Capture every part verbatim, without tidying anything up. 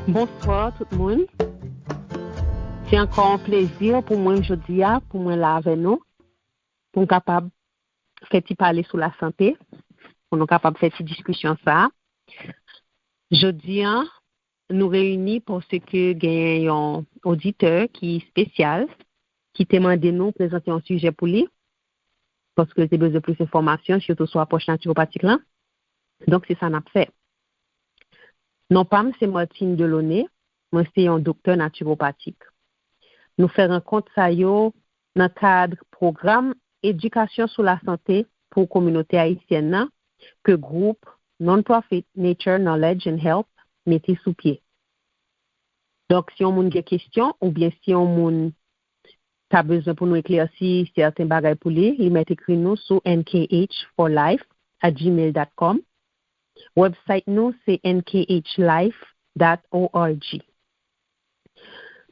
Bonswa tout moun. Se ankò yon plezi pou mwen jodi a, pou mwen la avè nou, pou m kapab fè ti pale sou lasante, pou nou kapab fè ti diskisyon sa a. Jodi a, nou reyini paske genyen yon oditè ki espesyal, ki te mande nou prezante yon sijè pou li, paske li te bezwen plis enfòmasyon, sitou sou apwòch natiwopatik lan. Donk, se sa n ap fè. Non pa m se Martine Delaunay, mwen se yon doktè natiwopatik. Nou fè rankont sa yo nan kad pwogram Edikasyon sou Lasante pou kominote ayisyèn nan ke gwoup non-profit Nature Knowledge and Health mete sou pye. Donk, si yon moun gen kesyon oubyen si yon moun ta bezwen pou nou eklèsi sèten bagay pou li, li mèt ekri nou sou N K H for life at gmail dot com. Website nou se N K H life dot org.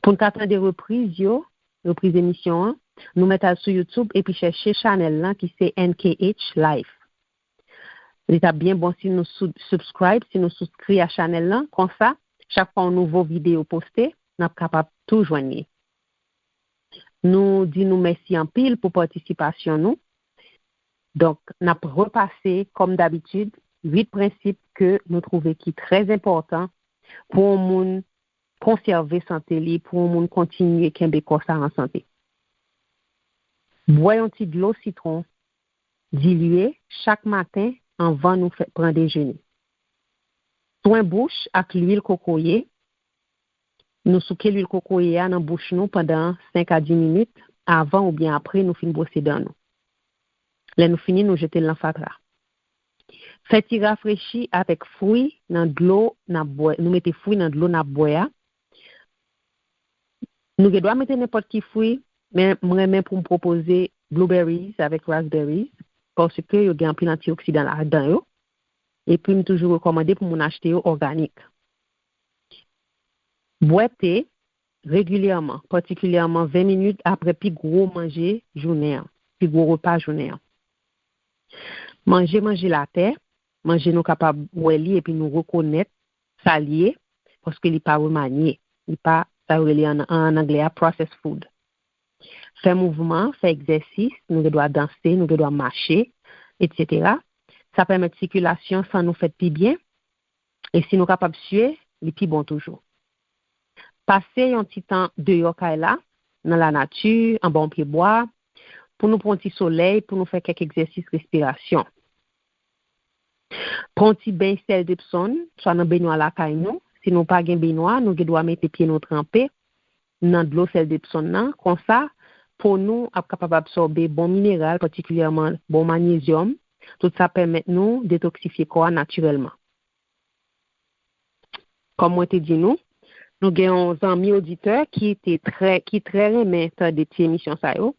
Pou n ka tande repriz yo, repriz emisyon an, nou mèt al sou YouTube epi chèche chanèl lan ki se N K H Life. Li t ap byen bon si nou sou- subscribe, si nou souskri a chanèl lan. Konsa, chak fwa yon nouvo videyo poste, n ap kapab tou jwenn li. Nou di nou mèsi anpil pou patisipasyon nou. Donk, n ap repase, kòm dabitid, uit prensip ke nou twouve ki trè enpòtan pou yon moun konsève sante li, pou yon moun kontinye kenbe kò sa an sante. Bwè yon ti dlo sitwon dilye chak maten anvan nou fè, pran dejene. Swen bouch ak lwil kokoye. Nou souke lwil kokoye a nan bouch nou pandan senk a dis minit avan oubyen apre nou fin bwose dan nou. Lè nou fini, nou jete l nan fatra. Fè ti rafrechi avèk fwi nan dlo n ap bwè. Nou mete fwi nan dlo n ap bwè a. Nou gen dwa mete nenpòt ki fwi, men mwen renmen pou m pwopoze blueberries avèk raspberries, paske yo gen anpil antioksidan ladan yo. Epi m toujou rekòmande pou moun achte yo òganik. Bwè te regilyèman, patikilyèman ven minit apre pi gwo manje jounen an, pi gwo repa jounen an. Manje, manje latè, manje nou kapab wè li epi nou rekonèt sa l ye, paske li pa remanye, li pa, sa yo rele an, an anglè a processed food. Fè mouvman, fè egzèsis, nou gen dwa danse, nou gen dwa mache, etsetera. Sa pèmèt sikilasyon san nou fèt pi byen, e si nou kapab sye, li pi bon toujou. Pase yon ti tan deyò kay la, nan lanati, anba yon pyebwa, pou nou pran yon ti solèy, pou nou fè kèk egzèsis respirasyon. Pran yon ti beny sèl Depsonn, swa nan benwa lakay nou. Si nou pa gen benwa, nou gen dwa mete pye nou tranpe nan dlo sèl Depsonn nan. Konsa, po nou ap kapab absòbe bon mineral, patikilyèman bon manyezyòm. Tout sa pèmèt nou detoksifye kò a natirèlman. Kòm mwen te di nou, nou gen yon zanmi oditè ki te trè, ki trè renmen tande ti emisyon sa yo,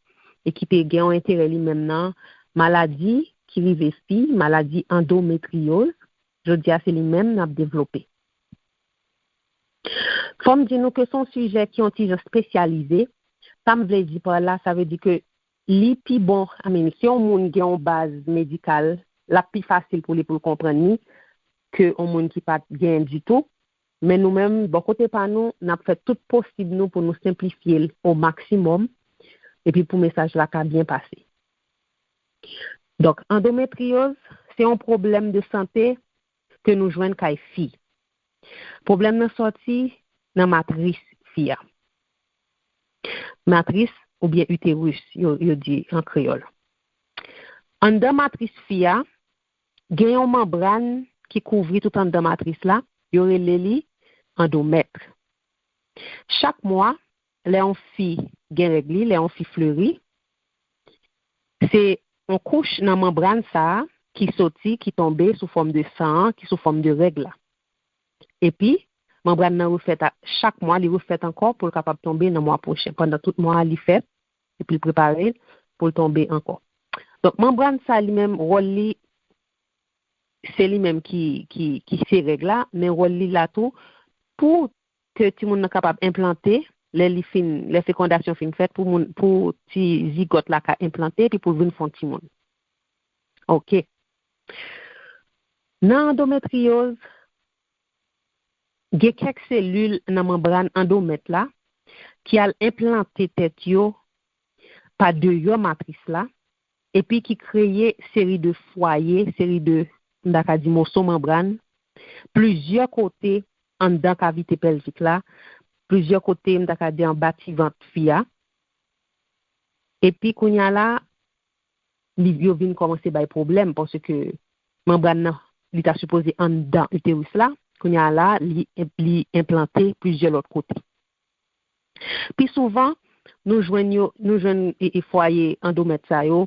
e ki te gen yon enterè li menm nan maladi ki rive fi, maladi andometriyoz. Jodi a, se li menm n ap devlope. Fò m di nou ke se yon sijè ki yon ti jan espesyalize. Sa m vle di pa la, sa vle di ke li pi bon, I mean, si yon moun gen yon baz medikal, l ap pi fasil pou li pou l konprann li ke yon moun ki pa t gen ditou. Men nou menm, bò kote pa nou, n ap fè tout posib nou pou nou senplifye l o maksimòm, epi pou mesaj la ka byen pase. Donk, andometriyoz, se yon pwoblèm de sante ke nou jwenn kay fi. Pwoblèm nan sòti nan matris fi a. Matris oubyen iteris, yo, yo di an kreyòl. Anndan matris fi a, gen yon manbràn ki kouvri tout anndan matris la, yo rele li andomèt. Chak mwa, lè yon fi gen règ li, lè yon fi fleri, se yon kouch nan manbràn sa a ki soti, ki tonbe sou fòm de san an, ki sou fòm de règ la. Epi, manbràn nan refèt a, chak mwa, li refèt ankò pou l kapab tonbe nan mwa pwochen. Pandan tout mwa a, li fèt, epi l prepare l pou l tonbe ankò. Donk, manbràn sa a li menm, wòl li, se li menm ki, ki, ki se règ la, men wòl li la tou pou ke timoun nan kapab enplante, lè li fin, lè fekondasyon fin fèt, pou moun, pou ti zigòt la ka enplante, epi pou l vin fè yon timoun. Oke. Nan andometriyoz, Gen kèk selil nan manbràn andomèt la ki al enplante tèt yo pa deyò matris la, epi ki kreye seri de fwaye, seri de, m ta ka di, moso manbràn, plizyè kote anndan kavite pèlvik la, plizyè kote, m ta ka di, anba ti vant fi a. Epi kounye a la, li, yo vin kòmanse bay pwoblèm, paske manbràn nan, li ta sipoze anndan iteris la, kounye a la, li, li enplante plizyè lòt kote. Pi souvan, nou jwenn yo, nou jwenn e, e fwaye andomèt sa yo,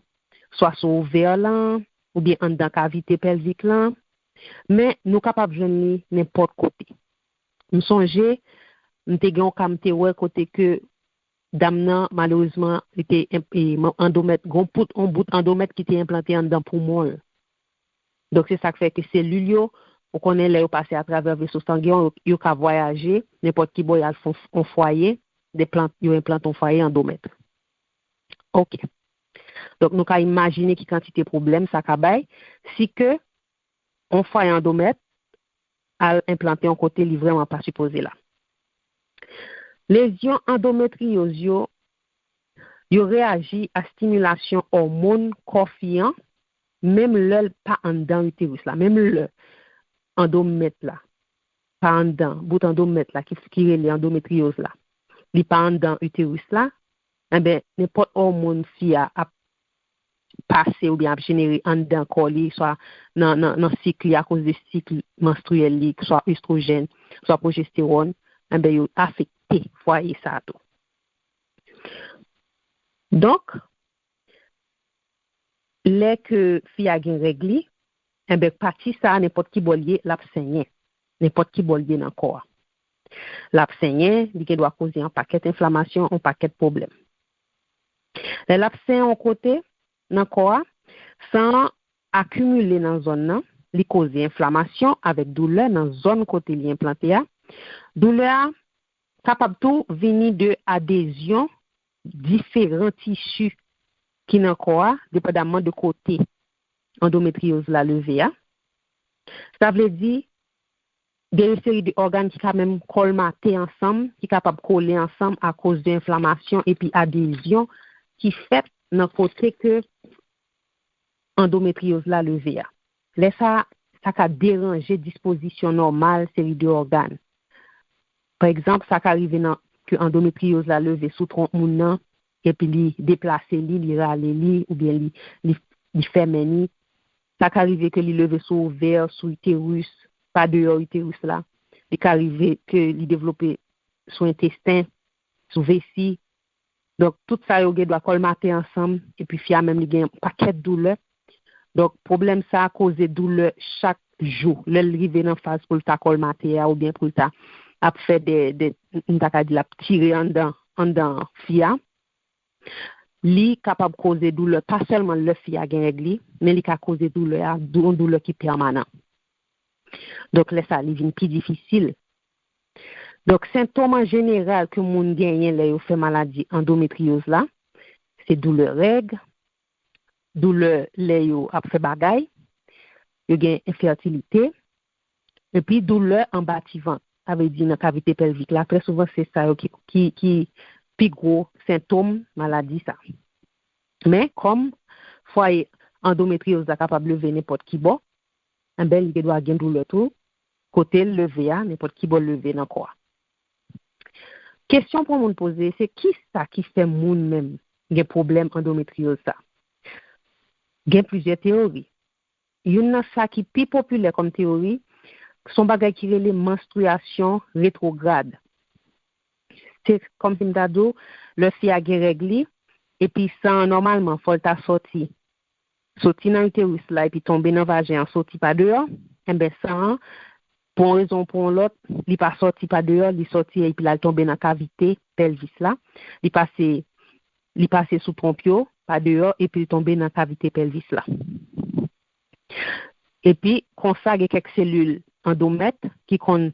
swa sou ovè lan, oubyen anndan kavite pèlvik lan, men nou kapab jwenn li nenpòt kote. M sonje, m te gen yon ka m te wè kote ke dam nan, malerezman, li te enp-, e, man-, andomèt, gon pout, on bout andomèt ki te enplante anndan poumon l. Donk, se sa k fè ke selil yo, ou konnen lè yo pase atravè veso sangen yo, yo ka vwayaje, nenpòt ki bò y al fè on, on fwaye, de plant, yo enplante on fwaye andomèt. Oke. Donk, nou ka imajine ki kantite pwoblèm sa ka bay, si ke on fwaye andomèt al enplante yon kote li vrèman pa sipoze la. Lezyon andometriyoz yo, yo reyaji a stimilasyon òmòn kò fi an, menm lè l pa anndan iteris la, menm lè andomèt la pa anndan, bout andomèt la ki, ki rele andometriyoz la, li pa anndan iteris la, enben, nenpòt òmòn fi a ap pase oubyen ap jenere anndan kò li, swa nan, nan, nan sik li, akoz de sik manstriyèl li, swa estwojèn, swa pwojestewòn, enben, yo afekte fwaye sa a tou. Donk, lè ke fi a gen règ li, enben, pati sa a, nenpòt ki bò l ye, l ap senyen. Nenpòt ki bò l ye nan kò a. L ap senyen, li gen dwa koze yon pakèt enflamasyon, yon pakèt pwoblèm. Lè l ap senyen yon kote nan kò a, san an akimile nan zòn nan, li koze enflamasyon avèk doulè nan zòn kote li enplante a. Doulè a kapab tou vini de adezyon diferan tisi ki nan kò a, depandamman de kote andometriyoz la leve a. Sa vle di, gen yon seri de ògàn ki ka menm kòlmate ansanm, ki kapab kole ansanm akoz de enflamasyon epi adezyon ki fèt nan kote ke andometriyoz la leve a. Lè sa, sa ka deranje dispozisyon nòmal seri de ògàn. Pa egzanp, sa ka rive nan, ke andometriyoz la leve sou twonp moun nan, epi li deplase li, li rale li, oubyen li, li, li fèmen li. Sa ka rive ke li leve sou ovè, sou iteris, pa deyò iteris la. Li ka rive ke li devlope sou entesten, sou vesi. Donk, tout sa yo gen dwa kòlmate ansanm, epi fi a menm li gen yon pakèt doulè. Donk, pwoblèm sa a koze doulè chak jou. Lè l rive nan faz pou l ta kòlmate a, oubyen pou l ta ap fè de, de, m ta ka di l ap tire anndan, anndan fi a, li kapab koze doulè, pa sèlman lè fi a gen règ li, men li ka koze doulè a, dou-, yon doulè ki pèmanan. Donk, lè sa, li vin pi difisil. Donk, sentòm an jeneral ke moun genyen lè yo fè maladi andometriyoz la, se doulè règ, doulè lè yo ap fè bagay, yo gen enfètilite, epi doulè anba ti vant, sa vle di nan kavite pèlvik la. Trè souvan, se sa yo ki, ki, ki pi gwo sentòm maladi sa. Men, kòm fwaye andometriyoz la kapab leve nenpòt ki bò, enben, li gen dwa gen doulè tou, kote l leve a, nenpòt ki bò l leve nan kò a. Kesyon pou moun poze, se kisa ki fè moun menm gen pwoblèm andometriyoz sa? Gen plizyè teyori. Youn nan sa ki pi popilè kòm teyori, se yon bagay ki rele manstriyasyon retwograd. Se kòmsi m ta di w, lè fi a gen règ li, epi san an nòmalman fò l ta sòti, sòti nan iteris la epi tonbe nan vajen an, sòti pa deyò, enben san an, pou yon rezon ou pou yon lòt, li pa sòti pa deyò, li sòti epi l al tonbe nan kavite pèlvis la, li pase, li pase sou twonp yo pa deyò epi l tonbe nan kavite pèlvis la. Epi, konsa, gen kèk selil andomèt ki konn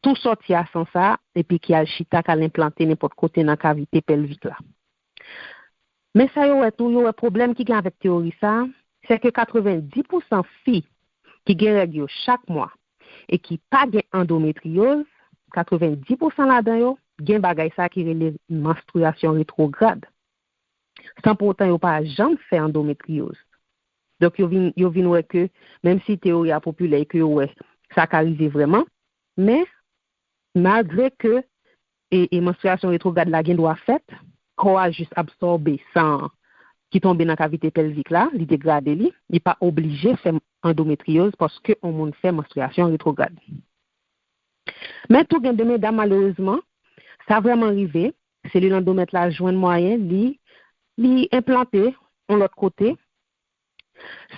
tou sòti a san sa, epi ki al chita, k al enplante nenpòt kote nan kavite pèlvik la. Men sa yo wè tou, yo wè pwoblèm ki gen avèk teyori sa a, se ke katrevenndis pousan fi ki gen règ yo chak mwa e ki pa gen andometriyoz, katrevenndis pousan ladan yo gen bagay sa ki rele manstriyasyon retwograd. San pou otan yo pa janm fè andometriyoz. Donk, yo vin, yo vin wè ke, menm si teyori a popilè e ke yo wè sa ka rive vrèman, men malgre ke e, e manstriyasyon retwograd la gen dwa fèt, kò a jis absòbe san ki tonbe nan kavite pèlvik la, li degrade li, li pa oblije fè andometriyoz paske yon moun fè manstriyasyon retwograd. Men tou gen de medam, malerezman, sa vrèman rive, selil andomèt la jwenn mwayen, li, li enplante yon lòt kote.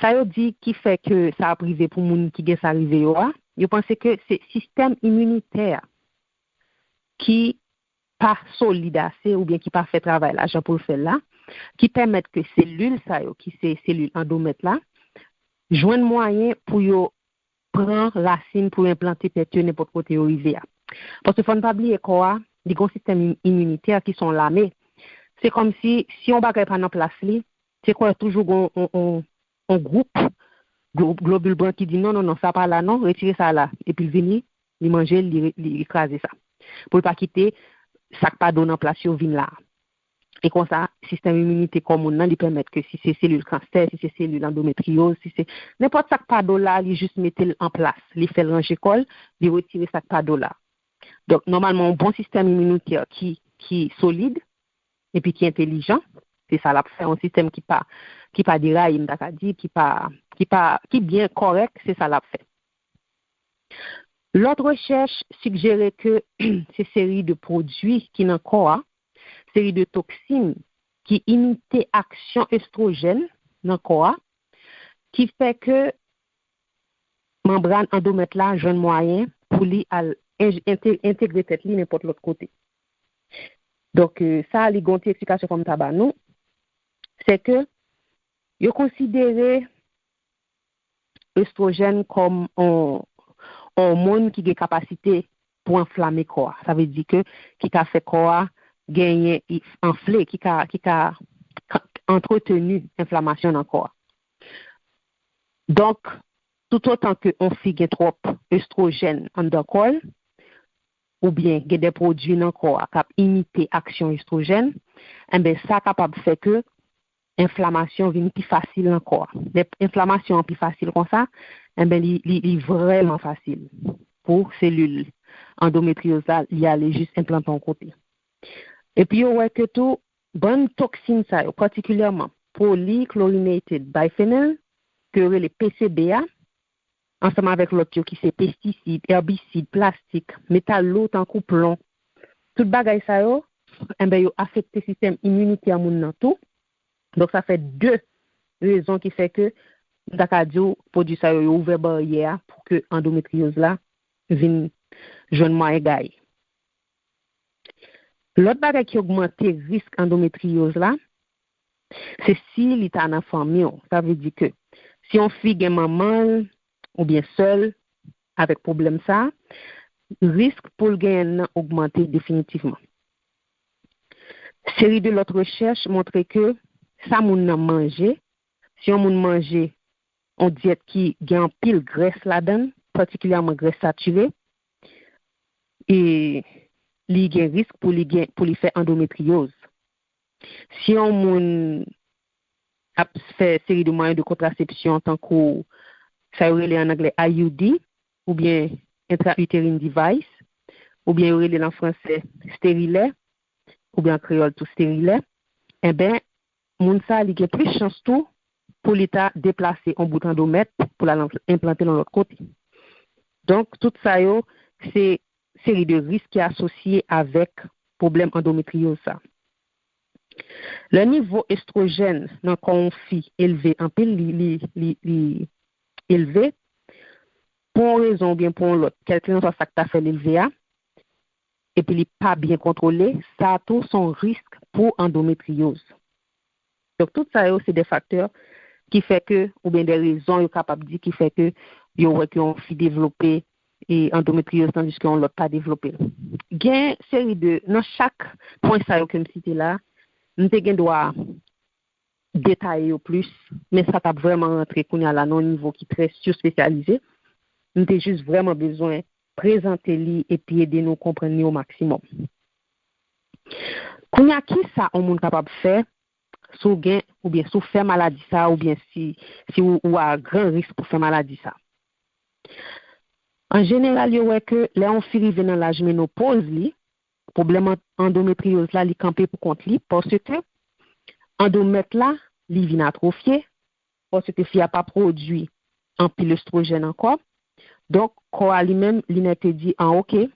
Sa yo di ki fè ke sa ap rive pou moun ki gen sa rive yo a, yo panse ke se sistèm iminitè a ki pa solid ase oubyen ki pa fè travay la jan pou l fè l la, ki pèmèt ke selil sa yo, ki se selil andomèt la, jwenn mwayen pou yo pran rasin, pou yo enplante tèt yo nenpòt kote yo rive a. Paske fò n pa bliye kò a, li gon sistèm im- iminitè ki se yon lame. Se kòmsi, si yon bagay pa nan plas li, se kwè toujou gon on, on, on gwoup glo- globil blan ki di non, non, non, sa pa la non, retire sa la. Epi l vini, li manje l, li, li, li kraze sa. Pou l pa kite sa k pa do nan plas yo vin la. E konsa, sistèm iminite kò moun nan, li pèmèt ke si se selil kansè, si se selil andometriyoz, si se nenpòt sa k pa do la, li jis mete l an plas. Li fè l ranje kò l, li retire sa k pa do la. Donk, nòmalman, yon bon sistèm iminitè ki, ki solid, epi ki entelijan, se sa l ap fè, yon sistèm ki pa, ki pa deraye, m ta ka di, ki pa, ki pa, ki byen kòrèk, se sa l ap fè. Lòt rechèch sigjere ke se seri de pwodui ki nan kò a, seri de toksin ki imite aksyon estwojèn nan kò a, ki fè ke manbràn andomèt la jwenn mwayen pou li al enj- ente- entegre tèt li nenpòt lòt kote. Donk, e, sa li gon ti eksplikasyon fò m ta ba nou, se ke yo konsidere estwojèn kòm on, on òmòn ki gen kapasite pou anflame kò a. Sa vle di ke ki ka fè kò a genyen i- anfle, ki ka, ki ka, ka antreteni enflamasyon nan kò a. Donk, toutotan ke on fi gen twòp estwojèn anndan kò l, oubyen gen de pwodui nan kò a k ap imite aksyon estwojèn, enben, sa kapab fè ke enflamasyon vin pi fasil nan kò a. Lè enflamasyon an pi fasil konsa, enben, li, li, li vrèman fasil pou selil andometriyoz la, li ale jis enplante yon kote. Epi yo wè ke tou, bann toksin sa yo, patikilyèman polychlorinated biphenyl, ke yo rele P C B a, ansanm avèk lòt yo ki se pestisid, èbisid, plastik, metal lou tankou plon, tout bagay sa yo, enben, yo afekte sistèm iminitè moun nan tou. Donk, sa fè de rezon ki fè ke m ta ka di w pwodui sa yo, yo ouvè baryè a pou ke andometriyoz la vin jwenn mwayen gaye. Lòt bagay ki ogmante risk andometriyoz la, se si li ta nan fanmi w. Sa vle di ke si yon fi gen manman l oubyen sè l avèk pwoblèm sa, risk pou l genyen l nan ogmante definitivman. Seri de lòt rechèch montre ke sa moun nan manje, si yon moun manje yon dyèt ki gen anpil grès ladan l, patikilyèman grès satire, e li gen risk pou li gen, pou li fè andometriyoz. Si yon moun ap fè seri de mwayen de kontrasepsyon tankou sa yo rele an anglè I U D, oubyen intrauterine device, oubyen yo rele l an fransè sterilè, oubyen an kreyòl tou sterilè, enben, moun sa li gen plis chans tou pou li ta deplase yon bout andomèt pou l al enplante l yon lòt kote. Donk, tout sa yo, se seri de risk ki asosye avèk pwoblèm andometriyoz sa. Lè nivo estwojèn nan kò yon fi elve anpil, li, li, li, li elve, pou yon rezon oubyen pou yon lòt, kèlkeswa sa k ta fè l elve a, epi li pa byen kontwole, sa tou se yon risk pou andometriyoz. Donk, tout sa yo, se de faktè ki fè ke, oubyen de rezon yo kapab di ki fè ke yo wè ke yon fi devlope e andometriyoz, tandiske yon lòt pa devlope l. Gen seri de, nan chak pwen sa yo ke m site la, m te gen dwa detaye yo plis, men sa t ap vrèman rantre kounye a la nan yon nivo ki trè sispesyalize. M te jis vrèman bezwen prezante li epi ede nou konprann li o maksimòm. Kounye a, kisa yon moun kapab fè si w gen, oubyen si w fè maladi sa, oubyen si, si w, ou a gran risk pou fè maladi sa? An jeneral, yo wè ke lè yon fi rive nan laj menopoz li, pwoblèm an-, andometriyoz la, li kanpe pou kont li, paske andomèt la, li vin atwofye, paske fi a pa pwodui anpil estwojèn ankò. Donk, kò a li menm, li nèk te di, an, oke,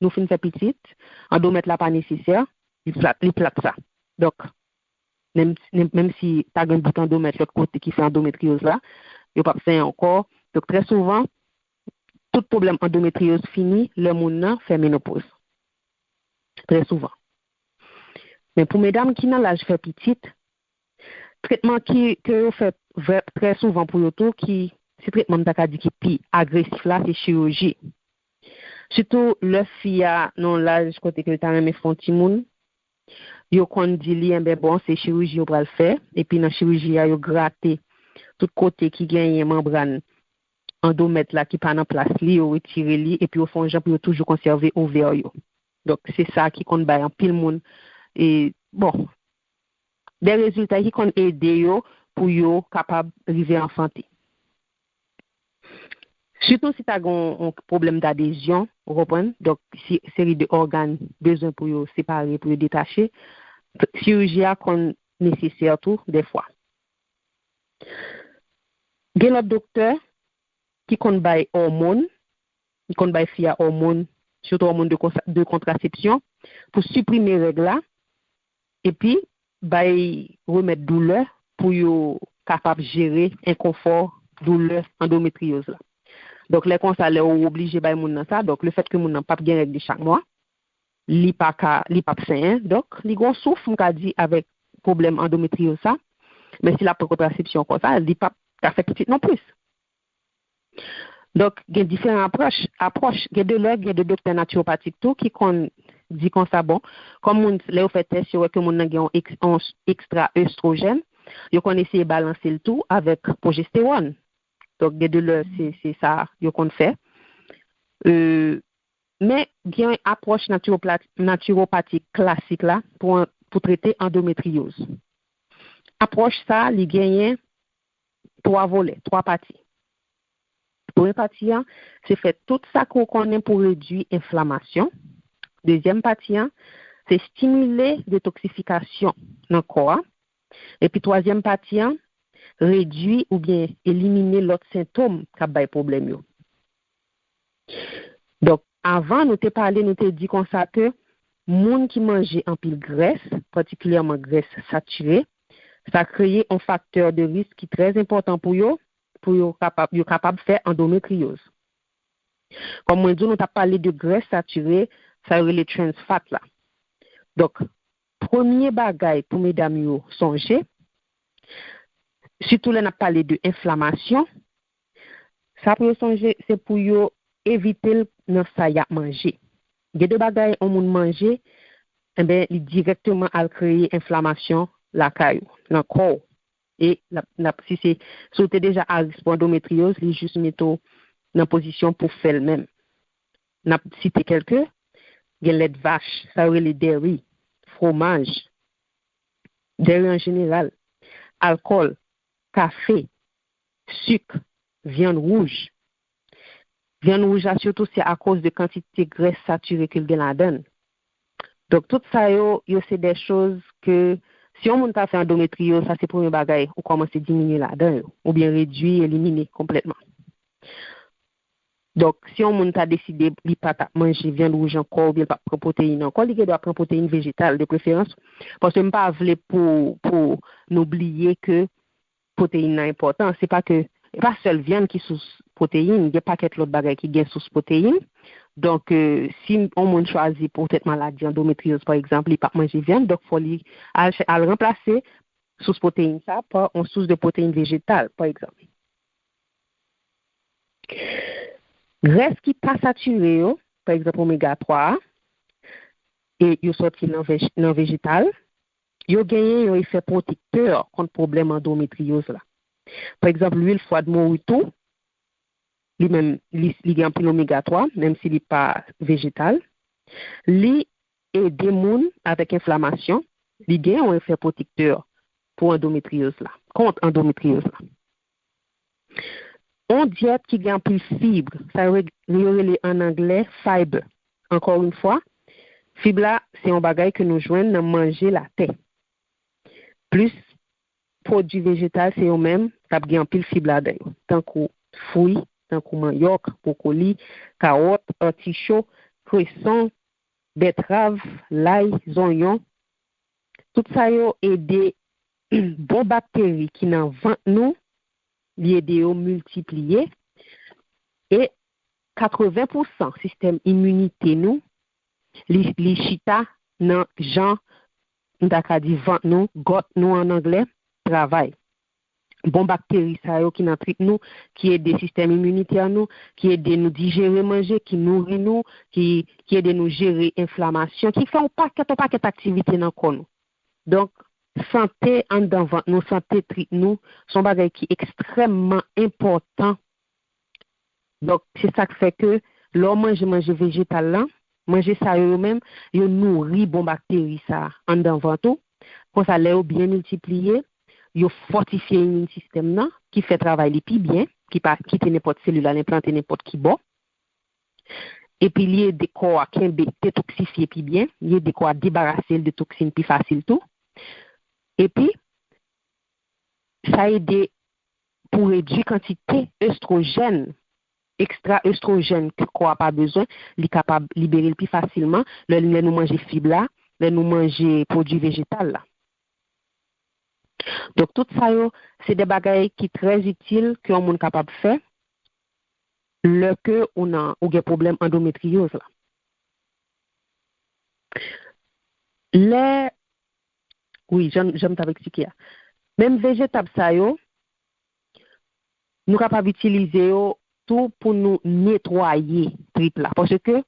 nou fin fè pitit, andomèt la pa nesesè, li plat, li plat sa. Donk, menm, menm, menm si ta gen bout andomèt lòt kote ki fè andometriyoz la, yo p ap senyen ankò. Donk, trè souvan, tout pwoblèm andometriyoz fini lè moun nan fè menopoz. Trè souvan. Men pou medam ki nan laj fè pitit, tretman ki, ke yo fè vrè, trè souvan pou yo tou, ki se tretman m ta ka di ki pi agresif la, se chiriji. Sitou lè fi a nan yon laj kote ke l ta renmen fè yon timoun, yo konn di li, enben bon, se chiriji yo pral fè, epi nan chiriji a, yo grate tout kote ki genyen manbràn andomèt la ki pa nan plas li, yo retire li, epi yo fè yon jan pou yo toujou konsève ovè yo. Donk, se sa ki konn bay anpil moun, e, bon, de rezilta ki konn ede yo pou yo kapab rive anfante. Sitou si ta gen yon, yon pwoblèm dadezyon, ou konprann? Donk, si seri de ògàn bezwen pou yo separe, pou yo detache, chiriji a konn nesesè tou, dèfwa. Gen lòt doktè ki konn bay òmòn, ki konn bay fi a òmòn, sitou òmòn de konsa-, de kontrasepsyon, pou siprime règ la, epi bay remèd doulè pou yo kapab jere enkonfò doulè andometriyoz la. Donk, lè konsa, lè ou oblije bay moun nan sa, donk, lefètke moun nan p ap gen règ li chak mwa, li pa ka, li p ap senyen, donk, li gon souf, m ka di, avèk pwoblèm andometriyoz sa, men si l ap pran kontrasepsyon konsa, li p ap ka fè pitit non plis. Donk, gen diferan apwòch, apwòch, gen de lè, gen de doktè natiwopatik tou ki konn di konsa, bon, kòm moun, lè yo fè tès, yo wè ke moun nan gen yon eks-, yon ekstra estwojèn, yo konn eseye balanse l tou avèk pwojestewòn. Donk, gen de lè, se, se sa yo konn fè. E, men, gen apwòch natiwopla-, natiwopatik klasik la pou, pou trete andometriyoz. Apwòch sa, li genyen twa volè, twa pati. Premye pati a, se fè tout sa ke w konnen pou redui enflamasyon. Dezyèm pati a, se estimile detoksifikasyon nan kò a. Epi twazyèm pati a, redui oubyen elimine lòt sentòm k ap bay pwoblèm yo. Donk, avan, nou te pale, nou te di konsa ke moun ki manje anpil grès, patikilyèman grès satire, sa kreye yon faktè de risk ki trè enpòtan pou yo, pou yo kapab, yo kapab fè andometriyoz. Kòm mwen di w, nou t ap pale de grès satire, sa yo rele trans fat la. Donk, premye bagay pou medam yo sonje, sitou lè n ap pale de enflamasyon, sa pou yo sonje, se pou yo evite l nan sa y ap manje. Gen de bagay yon moun manje, enben, li dirèkteman al kreye enflamasyon lakay ou, nan kò w. E l ap, l ap, si se, si w te deja a risk pou andometriyoz, li jis mete w nan pozisyon pou fè l menm. N ap site kèlke, gen lèt vach, sa yo rele dèri, fwomaj, dèri an jeneral, alkòl, kafe, sik, vyann wouj. Vyann wouj la, sitou, se akoz de kantite grès satire ke l gen ladan l. Donk, tout sa yo, yo se de choz ke, si yon moun ta fè andometriyoz, sa se premye bagay ou kòmanse diminye ladan yo, oubyen redui, elimine konplètman. Donk, si yon moun ta deside li pa t ap manje vyann wouj ankò, oubyen li p ap pran pwoteyin ankò, li gen dwa pran pwoteyin vejetal, de preferans, paske m pa vle pou, pou nou bliye ke pwoteyin nan enpòtan. Se pa ke, e pa sèl vyann ki sous pwoteyin, gen pakèt lòt bagay ki gen sous pwoteyin. Donk, e, si yon moun chwazi poutèt maladi andometriyoz, pa egzanp, li p ap manje vyann, donk fò li al, al ranplase sous pwoteyin sa pa yon sous de pwoteyin vejetal, pa egzanp. Grès ki pa satire yo, pa egzanp, omega twa a, e yo sòti nan vej-, nan vejetal, yo genyen yon efè pwotektè kont pwoblèm andometriyoz la. Pa egzanp, lwil fwad mori tou, li menm, li, li gen anpil omega twa, menm si li pa vejetal. Li ede moun avèk enflamasyon, li gen yon efè pwotektè pou andometriyoz la, kont andometriyoz la. Yon dyèt ki gen anpil fib, sa yo re-, yo rele an anglè fiber. Encore une fois, fib la, se yon bagay ke nou jwenn nan manje latè. Plis pwodui vejetal, se yo menm k ap gen anpil fib ladan yo, tankou fwi, tankou manyòk, bwokoli, kawòt, aticho, kreson, bètrav, lay, zonyon. Tout sa yo ede bon bakteri ki nan vant nou, li ede yo miltipliye. E katreven pousan sistèm iminite nou, li, li chita nan jan, m ta ka di, vant nou, gòt nou an anglè, travay. Bon bakteri sa yo ki nan trip nou, ki ede sistèm iminitè nou, ki ede nou dijere manje, ki nouri nou, ki, ki ede nou jere enflamasyon, ki fè yon pakèt, yon pakèt aktivite nan kò nou. Donk, sante anndan vant nou, sante trip nou, se yon bagay ki ekstrèmman enpòtan. Donk, se sa k fè ke lè w manje manje vejetal la, manje sa yo, yo menm, yo nouri bon bakteri sa a anndan vant ou. Konsa, lè yo byen miltipliye, yo fòtifye imin sistèm nan, ki fè travay li pi byen, ki pa kite nenpòt selil al enplante nenpòt ki bò. Epi li ede kò a kenbe, detoksifye pi byen, li ede kò a debarase l de toksin pi fasil tou. Epi, sa ede pou redui kantite estwojèn, ekstra estwojèn ke kò a pa bezwen, li kapab libere l pi fasilman lè, lè nou manje fib la, lè nou manje pwodui vejetal la. Donk, tout sa yo, se de bagay ki trè itil ke yon moun kapab fè lè ke ou nan, ou gen pwoblèm andometriyoz la. Lè, wi, jan, jan m t ap eksplike a. Menm vejetab sa yo, nou kapab itilize yo tou pou nou netwaye trip la. Paske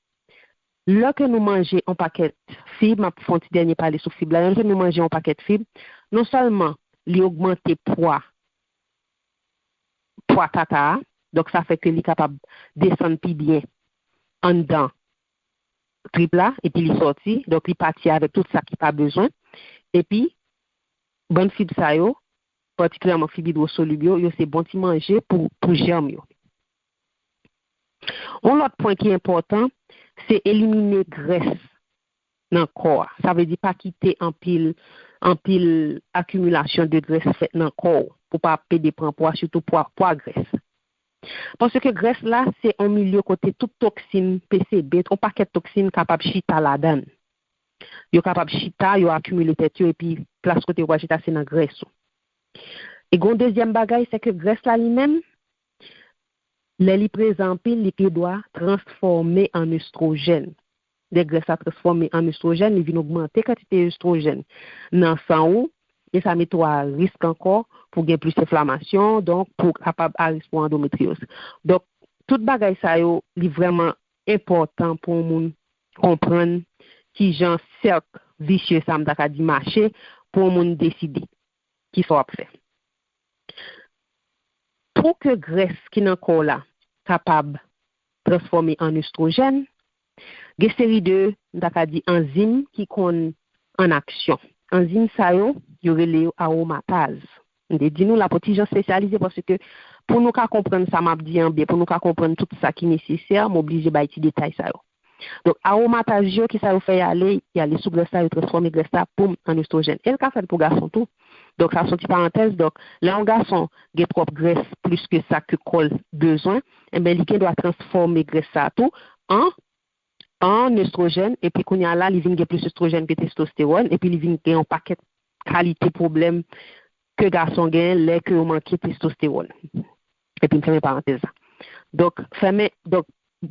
lè ke nou manje yon pakèt fib, m ap fè yon ti dènye pale sou fib la, lè ke nou manje yon pakèt fib, non sèlman li ogmante pwa, pwa tata a, donk sa fè ke li kapab desann pi byen anndan trip la, epi li sòti, donk li pati avèk tout sa ki pa bezwen. Epi, bann fib sa yo, patikilyèman fib idwosolib yo, yo se bon ti manje pou, pou jèm yo. Yon lòt pwen ki enpòtan, se elimine grès nan kò a. Sa vle di pa kite anpil, anpil akimilasyon de grès fèt nan kò w pou pa pede pran pwa, sitou pwa, pwa grès. Paske grès la, se yon milye kote tout toksin, P C B, yon pakèt toksin kapab chita ladan l. Yo kapab chita, yo akimile tèt yo, epi plas kote yo pral chita, se nan grès ou. E gen yon dezyèm bagay, se ke grès la li menm, lè li prezan anpil, li gen dwa transfòme an estwojèn. Lè grès la transfòme an estwojèn, li vin ogmante kantite estwojèn nan san ou, e sa mete w a risk ankò pou gen plis enflamasyon, donk pou kapab a risk pou andometriyoz. Donk, tout bagay sa yo, li vrèman enpòtan pou yon moun konprann kijan sèk visye sa, m ta ka di, mache, pou yon moun deside kisa w ap fè. Pou ke grès ki nan kò w la kapab transfòme an estwojèn, gen seri de, m ta ka di, anzim ki konn an aksyon. Anzim sa yo, yo rele yo awomataz. M te di nou la pou ti jan espesyalize, paske pou nou ka konprann sa m ap di an byen, pou nou ka konprann tout sa ki nesesè, m oblije bay ti detay sa yo. Donk, awomataz yo, kisa yo fè y ale? Y ale sou grès la, yo transfòme grès la, poum, an estwojèn. E l ka fèt pou gason tou. Donk, sa se yon ti parantèz. Donk, lè yon gason gen twòp grès plis ke sa ke kò l bezwen, enben, li gen dwa transfòme grès sa tou an, an estwojèn, epi kounye a la, li vin gen plis estwojèn ke testostewòn, epi li vin gen yon pakèt kalite pwoblèm ke gason gen lè ke yo manke testostewòn. Epi m fèmen parantèz la. Donk, fèmen, donk,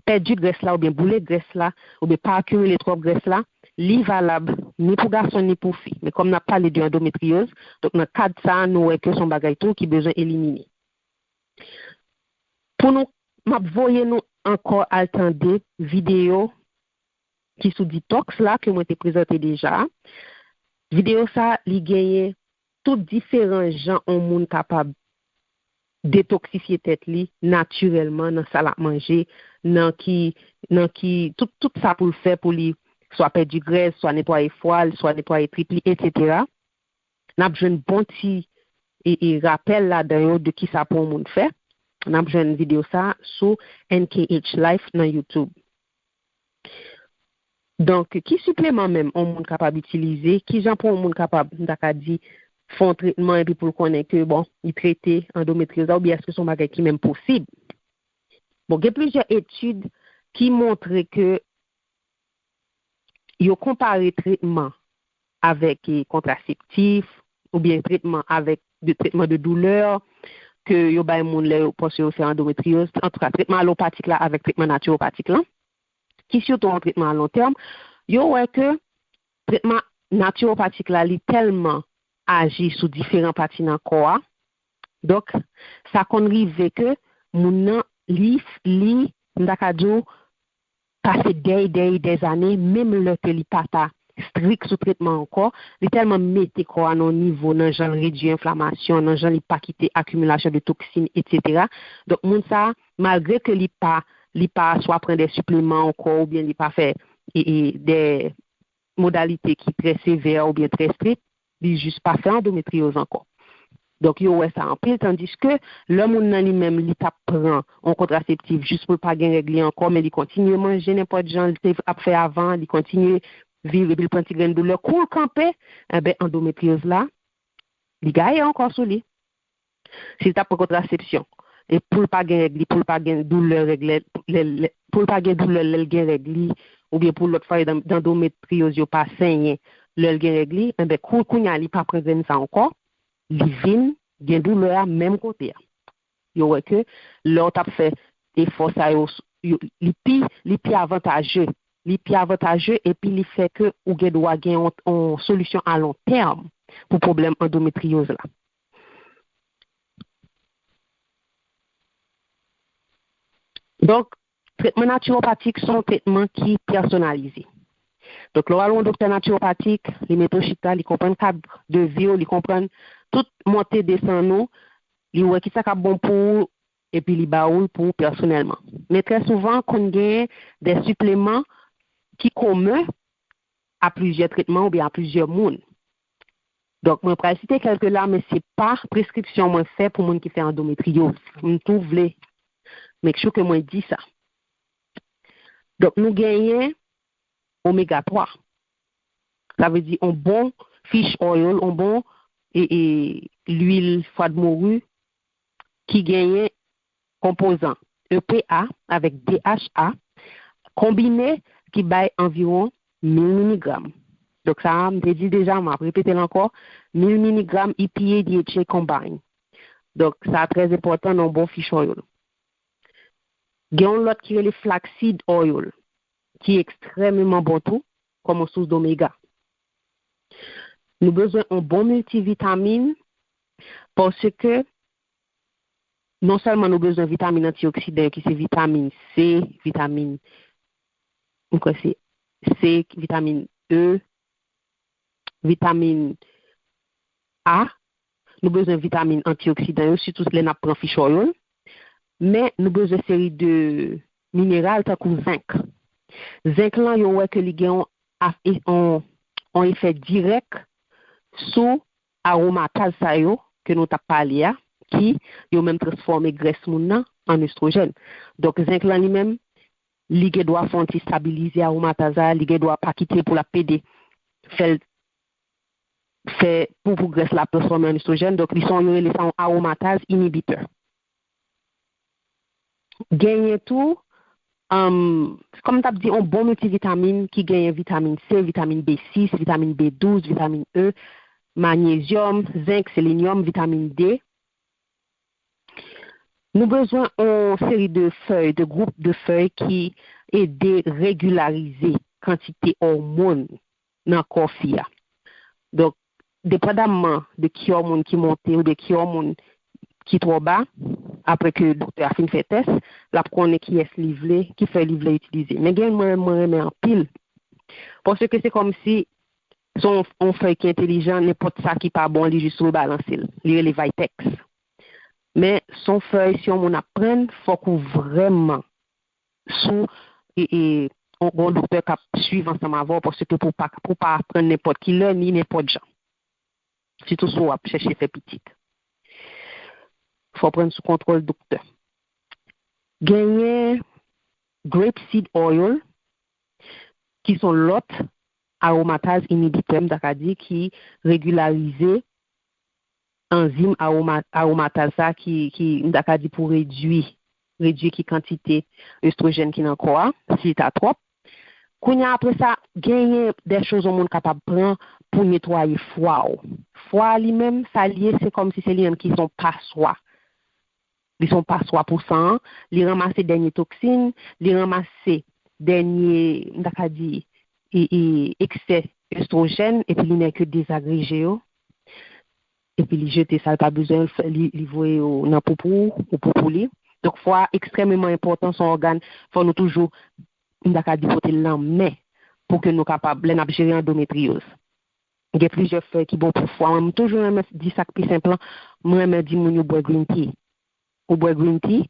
pèdi grès la oubyen boule grès la, oubyen pa akimile twòp grès la, li valab ni pou gason ni pou fi. Men kòm n ap pale de andometriyoz, donk nan kad sa a, nou wè ke se yon bagay tou ki bezwen elimine. Pou nou, m ap voye nou ankò al tande videyo ki sou detox la, ke mwen te prezante deja. Videyo sa, li genyen tout diferan jan yon moun kapab detoksifye tèt li natirèlman nan sa l ap manje, nan ki, nan ki, tout, tout sa pou l fè pou li swa pèdi grès, swa netwaye fwa l, swa netwaye trip li, etsetera. N ap jwenn bon ti e, e rapèl ladan yo de kisa pou yon moun fè. N ap jwenn videyo sa sou N K H Life nan YouTube. Donk, ki sipleman menm yon moun kapab itilize? Kijan pou yon moun kapab, m ta ka di, fè yon tretman epi pou l konnen ke, bon, li trete andometryoz la, oubyen èske se yon bagay ki menm posib? Bon, gen plizyè etid ki montre ke yo konpare tretman avèk, e, kontraseptif oubyen tretman avèk de tretman de doulè ke yo bay moun lè yo panse yo fè andometryoz, antouka tretman alopatik la avèk tretman natiwopatik lan, ki sitou yon tretman a lon tèm, yo wè ke tretman natiwopatik la, li tèlman aji sou diferan pati nan kò a. Donk, sa konn rive ke moun nan, li, li, m ta ka di w, pase dè e dè e dè zane, menm lè ke li pa ta strik sou tretman ankò, li tèlman mete kò a nan yon nivo, nan jan l redui enflamasyon, nan jan li pa kite akimilasyon de toksin, etsetera. Donk, moun sa a, malgre ke li pa, li pa swa pran de sipleman ankò, oubyen li pa fè, e, e, de modalite ki trè sevè oubyen trè strik, li jis pa fè andometryoz ankò. Donk, yo wè sa anpil, tandiske lè moun nan li menm, li t ap pran yon kontraseptif jis pou l pa gen règ li ankò, men li kontinye manje nenpòt jan l te ap fè avan, li kontinye viv, epi l pran ti grenn doulè, kou l kanpe, enben, andometryoz la, li gaye ankò sou li. Si l t ap pran kontrasepsyon, e pou l pa gen règ li, pou l pa gen doulè règ lè, lè, lè, pou l pa gen doulè lè l gen règ li, oubyen pou lòt fwa, dan, dan andometryoz yo pa senyen lè l gen règ li, enben, kou, kounye a, li pa pran grenn sa ankò, li vin gen doulè a menm kote a. Yo wè ke lè w t ap fè efò sa yo, yo, li pi, li pi avantaje. Li pi avantaje epi li fè ke ou gen dwa gen yon, yon solisyon a lon tèm pou pwoblèm andometryoz la. Donk, tretman natiwopatik se yon tretman ki pèsonalize. Donk, lè w al wè yon doktè natiwopatik, li mete w chita, li konprann kad de vi w, li konprann tout monte desann ou, li wè kisa k ap bon pou ou, epi li ba ou l pou ou pèsonèlman. Men trè souvan, konn gen de sipleman ki komen a plizyè tretman oubyen a plizyè moun. Donk, mwen pral site kèlke la, men se pa preskripsyon mwen fè pou moun ki fè andometryoz. M tou vle make sure ke mwen di sa. Donk, nou genyen omega twa. Sa vle di yon bon fish oil, yon bon, e, e, lwil fwa de mori ki genyen konpozan E P A avèk D H A konbine ki bay anviwon mil miligram. Donk, sa a, m te di deja, m ap repete l ankò, mil miligram E P A D H A combine. Donk, sa a trè enpòtan nan yon bon fish oil. Gen yon lòt ki rele flaxseed oil, ki ekstrèmeman bon tou, kòm yon sous d'omega. Nou bezwen yon bon miltivitamin, paske non sèlman nou bezwen vitamin antioksidan yo, ki se vitamin C, vitamin, m kwè se C, vitamin E, vitamin A, nou bezwen vitamin antioksidan yo, sitou lè n ap pran fish oil, men nou bezwen seri de mineral tankou zenk. Zenk lan, yo wè ke li gen yon af-, e, yon, yon efè dirèk sou awomataz sa yo ke nou t ap pale a, ki yo menm transfòme grès moun nan an estwojèn. Donk, zenk lan li menm, li gen dwa fè yon ti stabilize awomataz la, li gen dwa pa kite pou l ap pede fè l, fè pou, pou grès la transfòme an estwojèn. Donk, li se yon, yo rele sa yon awomataz inhibitè. Genyen tou, um, kòm m t ap di, yon bon miltivitamin ki genyen vitamin C, vitamin B sis, vitamin B douz, vitamin E, manyezyòm, zenk, selenyòm, vitamin D. Nou bezwen yon seri de fèy, de gwoup de fèy ki ede regilarize kantite òmòn nan kò fi a. Donk, depandamman de ki òmòn ki monte oubyen ki òmòn ki twò ba, apre ke doktè a fin fè tès, l ap konnen kiyès li vle, ki fèy li vle itilize. Men gen youn mwen, mwen renmen anpil. Paske se kòmsi se yon, yon fèy ki entelijan, nenpòt sa ki pa bon, li jis rebalanse l. Li rele Vitex. Men se yon fèy, si yon moun ap pran l, fòk ou vrèman sou e, e, yon, yon doktè k ap swiv ansanm avè w, paske pou pa, pou pa pran nenpòt ki lè, ni nenpòt jan. Sitou si w ap chèche fè pitit. Fò pran sou kontwòl doktè. Genyen grape seed oil, ki se yon lòt aromatase inhibitè, m ta ka di, ki regilarize anzim aroma-, aromatase sa ki, ki, m ta ka di, pou redui, redui ki kantite estwojèn ki nan kò a, si li ta twòp. Kounye a, apre sa, genyen de choz yon moun kapab pran pou netwaye fwa w. Fwa a li menm, sa l ye, se kòmsi se li menm ki se yon paswa. Li se yon paswa pou san an, li ranmase dènye toksin, li ranmase dènye, m ta ka di, e, e, eksè estwojèn, epi li nèke dezagreje yo, epi li jete sa l pa bezwen, l fè, li, li voye yo nan poupou ou poupou li. Donk, fwa a ekstrèmeman enpòtan, se yon ògàn, fò nou toujou, m ta ka di, pote l nan men pou ke nou kapab, lè n ap jere andometriyoz. Gen plizyè fèy ki bon pou fwa. Mwen, m toujou renmen di sa k pi senp lan, mwen renmen di moun yo bwè green tea. Ou bwè green tea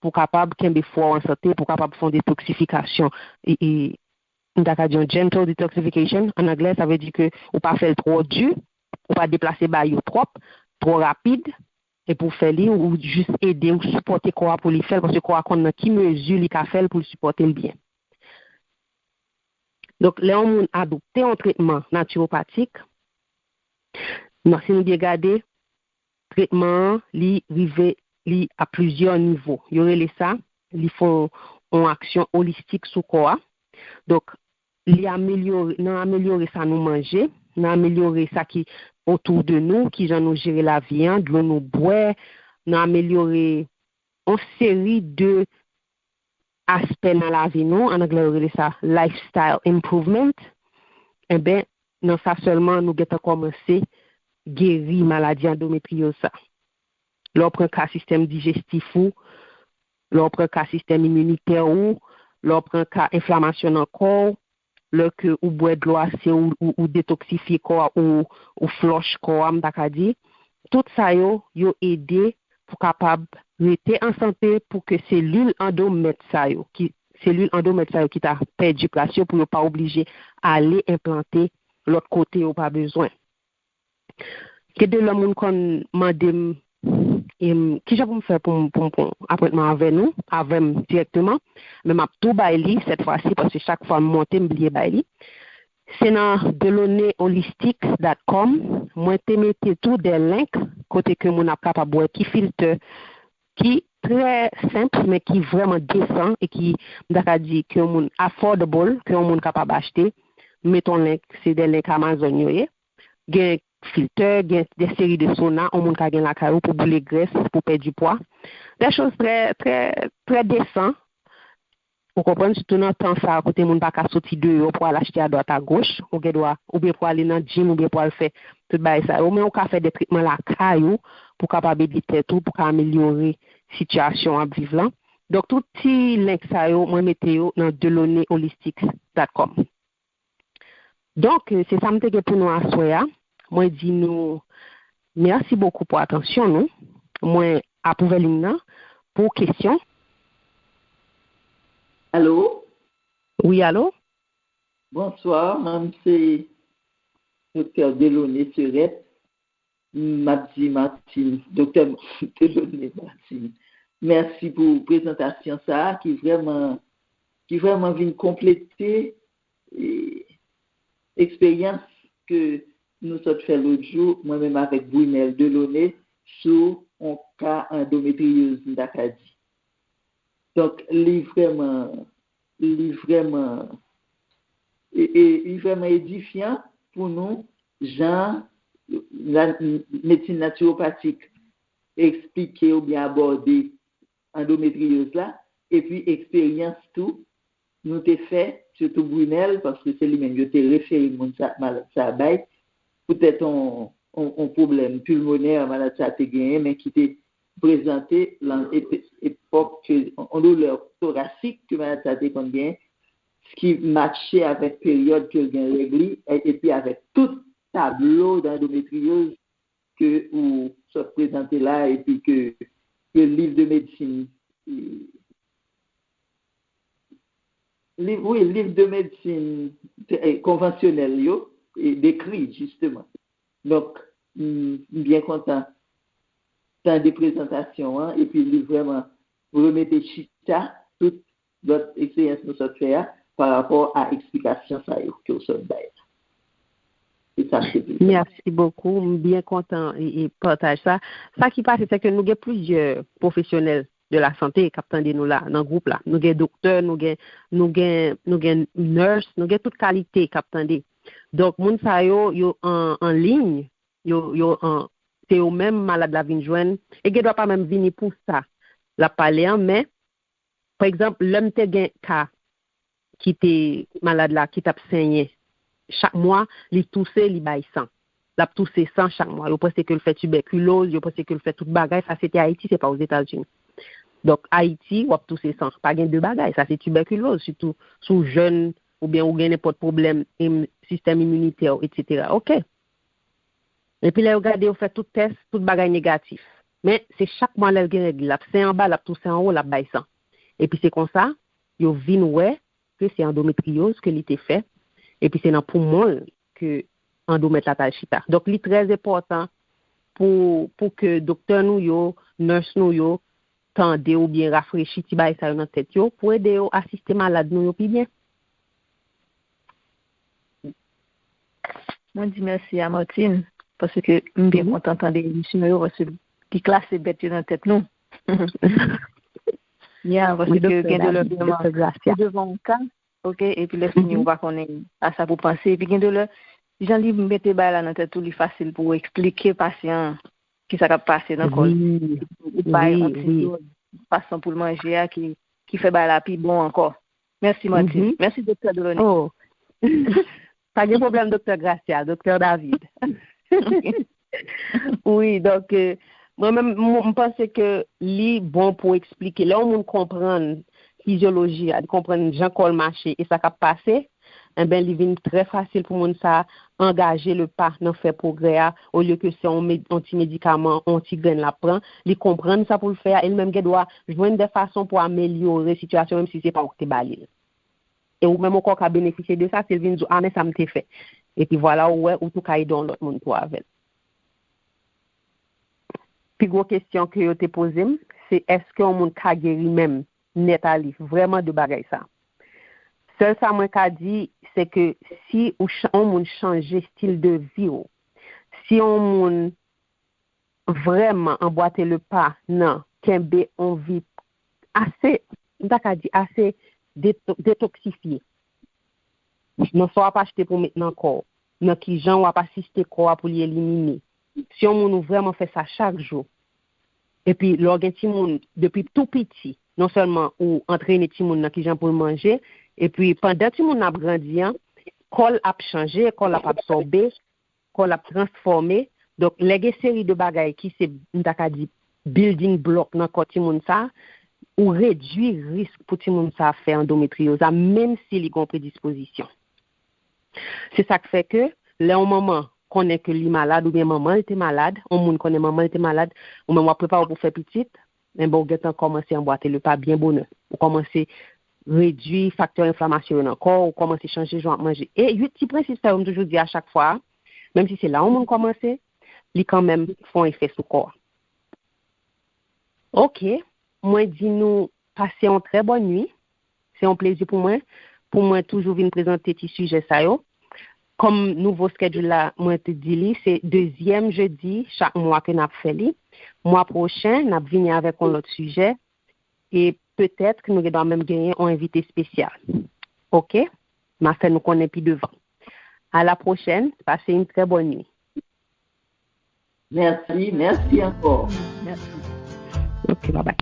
pou kapab kenbe fwa w an sante, pou kapab fè yon detoksifikasyon. E, e, m ta ka di yon gentle detoxification, an anglè, sa vle di ke ou pa fè l twò di, ou pa deplase bagay yo twòp, twò rapid, epi w fè li, ou jis ede, ou sipòte kò a pou li fè l, paske kò a konn nan ki mezi li ka fè l pou l sipòte l byen. Donk, lè yon moun adopte yon tretman natiwopatik, non, si nou byen gade, tretman an, li rive, li a plizyè nivo. Yo rele sa, li fè yon aksyon olistik sou kò a. Donk, li amelyore, nan amelyore sa nou manje, nan amelyore sa ki otou de nou, kijan nou jere lavi an, dlo nou bwè, nan amelyore yon seri de aspè nan lavi nou, an anglè yo rele sa lifestyle improvement, enben, nan sa sèlman nou gentan kòmanse geri maladi andometriyoz sa. Lè w pran ka sistèm dijestif ou, lè w pran ka sistèm iminitè ou, lè w pran ka enflamasyon nan kò w, lè ke ou bwè dlo ase, ou, ou, ou detoksifye kò a, ou, ou flòch kò a, m ta ka di, tout sa yo, yo ede pou kapab rete an sante, pou ke selil andomèt sa yo, ki, selil andomèt sa yo ki ta pèdi plas yo, pou yo pa oblije ale enplante lòt kote yo pa bezwen. Gen de lè moun konn mande m, em, kijan pou m fè pou m, pou m pran apwentman avè nou, avè m dirèkteman, men m ap tou bay li sèt fwa si, paske chak fwa m monte, m bliye bay li. Se nan delauneholistic dot com, mwen te mete tou de link kote ke moun ap kapab wè ki filtè ki trè senp, men ki vrèman desan e ki, m ta ka di, ke yon moun affordable, ke yon moun kapab achte. M met yon link, se de link Amazon yo ye. Gen filtè, gen de seri de sona, yon moun ka gen lakay ou pou boule grès, pou pèdi pwa. De choz trè, trè, trè desan. Ou konprann, sitou nan tan sa a kote moun pa ka soti deyò pou al achte adwat agoch, ou gen dwa, oubyen pou ale nan gym, oubyen pou al fè tout bagay sa yo. Men ou ka fè de tretman lakay ou pou kapab ede tèt ou, pou ka amelyore sitiyasyon w ap viv lan. Donk, tout ti link sa yo, mwen mete yo nan delauneholistic dot com. Donk, se sa m te gen pou nou aswè a. Mwen di nou mèsi bokou pou atansyon nou. Mwen ap ouvè liy nan pou kesyon. Alo? Wi, alo? Bonswa, mwen se Doktè Delaunay Serette. M ap di Martine, Doktè Delaunay Martine. Mèsi pou prezantasyon sa a ki vrèman, ki vrèman vin konplete, e, eksperyans ke nou sot fè lòt jou, mwen menm avèk Brunel Delaunay, sou yon ka andometriyoz, m ta ka di. Donk, li vrèman, li vrèman, e, e, li vrèman edifyan pou nou, jan la, medsin natiwopatik eksplike oubyen abòde andometriyoz la, epi eksperyans tou nou te fè, sitou Brunel, paske se li menm yo te refere moun sa, malad sa bay, poutèt on, on, on pwoblèm pilmonè malad sa te genyen, men ki te prezante lan ep-, epòk ke, on doulè torasik ke malad sa te konn genyen, ki matche avèk peryòd ke l gen règ li, e-, epi avèk tout tablo d'andometriyoz ke ou sot prezante la, epi ke ke liv de medsin, e, liv, wi, liv de medsin, e, konvansyonèl yo, e, dekri, jisteman. Donk, m, m byen kontan tande prezantasyon an, epi li vrèman remete chita tout lòt eksperyans nou sot fè a pa rapò a eksplikasyon sa yo ke w sot bay la. Se sa m te vle fè. Mèsi bokou. M byen kontan e, e pataj sa. Sa ki pase, se ke nou gen plizyè pwofesyonèl de la sante k ap tande nou la, nan gwoup la. Nou gen doktè, nou gen, nou gen, nou gen nurse, nou gen tout kalite k ap tande. Donk, moun sa yo, yo an, an liy, yo, yo an, se yo menm malad la vin jwenn, e gen dwa pa menm vini pou sa l ap pale an, men, pa egzanp, lè m te gen ka ki te malad la, ki t ap senyen chak mwa, li touse, li bay san. L ap touse san chak mwa. Yo panse ke l fè tibèkiloz, yo panse ke l fè tout bagay. Sa se te Ayiti, se pa Ozetazini. Donk, Ayiti, w ap touse san. Pa gen de bagay. Sa se tibèkiloz, sitou si w jèn oubyen ou gen nenpòt pwoblèm im, sistèm iminitè w, etsetera. Oke. Epi lè yo gade, yo fè tout tès, tout bagay negatif. Men, se chak mwa lè l gen règ li, l ap sen anba, l ap touse anwo, l ap bay san. Epi se konsa, yo vin wè ke se andometriyoz ke li te fè, epi se nan poumon l ke andomèt la t al chita. Donk, li trè enpòtan pou, pou ke doktè nou yo, nurse nou yo, tande oubyen rafrechi ti bagay sa yo nan tèt yo, pou ede yo asiste malad nou yo pi byen. Mwen di mèsi a Martine, paske m byen kontan tande emisyon yo, paske li klase bèt yo nan tèt nou. Ya, paske gen de lè vrèman, ou devan yon ka, oke, epi lè fini, ou pa konnen a sa pou panse. Epi gen de lè, jan li mete bagay la nan tèt ou, li fasil pou w eksplike pasyan an kisa k ap pase nan kò l. Ou bay yon ti dòz fason pou l manje a ki, ki fè bagay la pi bon ankò. Mèsi, Martine. Mèsi, Doktè Delaunay. Oh. Pa gen pwoblèm, Doktè Gracia, Doktè David. Wi, donk, euh, mwen menm, m, m panse ke li bon pou eksplike. Lè yon moun konprann fizyoloji a, li konprann jan kò l mache e sa k ap pase, enben, li vin trè fasil pou moun sa a angaje le pa nan fè pwogrè a, olye ke se yon, yon ti medikaman, yon ti grenn l ap pran. Li konprann sa pou l fè a, e li menm gen dwa jwenn de fason pou amelyore sitiyasyon, menm si se pa ou ki te ba li l. E ou menm ankò w ka benefisye de sa, si l vin di w, a, men sa m te fè. Epi vwala, ou wè, ou tou ka ede yon lòt moun tou avè l. Pi gwo kesyon ke yo te poze m, se èske yon moun ka geri menm nèt a li vrèman de bagay sa? Sèl sa mwen ka di, se ke si ou yon moun chanje stil de vi w, si yon moun vrèman anbwate le pa nan kenbe yon vi ase, m ta ka di ase detoksifye. Nan sa w ap achte pou w met nan kò w, nan kijan w ap asiste kò a pou li elimine. Si yon moun ou vrèman fè sa chak jou, epi lè w gen timoun depi tou piti, non sèlman ou antrene timoun nan kijan pou l manje, epi pandan timoun nan ap grandi an, kò l ap chanje, kò l ap absòbe, kò l ap transfòme. Donk, lè gen seri de bagay ki se, m ta ka di, building block nan kò timoun sa, ou redwi risk pou timoun sa fè andometriyoz la, menm si li gen yon predispozisyon. Se sa k fè ke, lè yon manman konnen ke li malad oubyen manman l te malad, yon moun konnen manman l te malad, ou menm w ap prepare w pou fè pitit, enben, ou gentan kòmanse anbwate le pa byen bonè. Ou kòmanse redwi faktè enflamasyon yo nan kò w, ou kòmanse chanje jan w ap manje. E uit ti prensip sa yo m toujou di a chak fwa, menm si se la yon moun kòmanse, li kanmenm fè yon efè sou kò a. Oke, mwen di nou pase yon trè bòn nwi. Se yon plezi pou mwen, pou mwen toujou vin prezante ti sijè sa yo. Kòm nouvo schedule la, mwen te di li, se dezyèm jedi chak mwa ke n ap fè li. Mwa pwochen, n ap vini avèk yon lòt sijè. E petèt ke nou gen dwa menm genyen yon envite espesyal. Oke? M a fè nou konnen pi devan. A la pwochèn, pase yon trè bòn nwi. Mèsi, mèsi ankò. Mèsi. Oke, babay.